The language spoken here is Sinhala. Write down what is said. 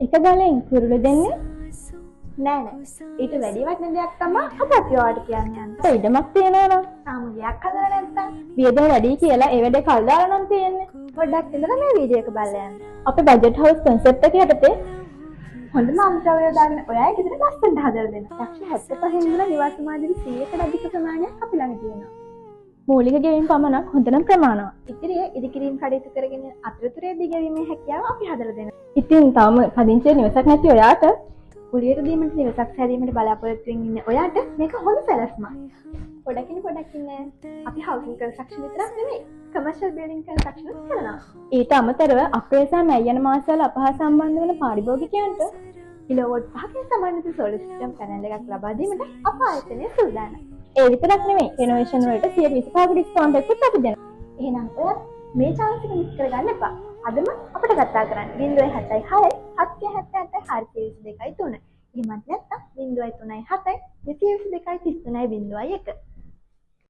එක ගලෙන් කුරුළු දෙන්නේ නෑ නෑ. ඊට වැඩි වටින දෙයක් තමයි අප අපි ඔයාලට කියන්න යන්නේ. ඉඩමක් තියෙනවා නම්, තාම ගෙයක් හදලා නැත්තම්, වියදම වැඩි කියලා ඒ වැඩේ කල් දාලා නම් තියෙන්නේ. පොඩ්ඩක් ඉඳලා මේ වීඩියෝ එක බලලා යන්න. අපේ බජට් හවුස් කන්සෙප්ට් එක යටතේ හොඳම අමුද්‍රව්‍ය දාගෙන ඔයා ගෙදර ලස්සනට හදලා දෙනවා. ලක්ෂ 75 ඉඳලා නිවාස මාදිරි 100කට අධික ප්‍රමාණයක් අපි ළඟ තියෙනවා. මූලික ගෙවීම පමණක් හොඳනම් ප්‍රමාණවත්. ඉතිරිය ඉදිකිරීම කටයුතු කරගෙන අතරතුරේදී ගෙවීමේ හැකියාව අපි හදලා දෙනවා. ඉතින් තාම පදිංචියේ නිවසක් නැති ඔයාට, කුලියට දීමට නිවසක් සෑදීමට බලාපොරොත්තු වෙමින් ඉන්න ඔයාට මේක හොඳ සැලැස්මක්. පොඩකින් පොඩක් ඉන්න. අපි හවුසින් කන්ස්ට්‍රක්ෂන් විතරක් නෙමෙයි, කමර්ෂල් බිල්ඩින් කන්ස්ට්‍රක්ෂන් කරනවා. ඊට අමතරව අප්‍රේල් සහ මැයි යන මාසවල අප හා සම්බන්ධ වන පාරිභෝගිකයන්ට කිලෝවොට් 5කින් සමන්විත සෝලර් සිස්ටම් පැනල් එකක් ලබා දීමට අප ආයතනය සූදානම්. ඒ විතරක් නෙමෙයි, රෙනෝවේෂන් වලට 25%ක ඩිස්කවුන්ට් එකකුත් අපි දෙනවා. එහෙනම් ඔයත් මේ චාන්ස් එක මිස් කරගන්න එපා. අදම අපිට කතා කරන්න 076 777 422 3. එහෙමත් නැත්නම් 037 222 33 01.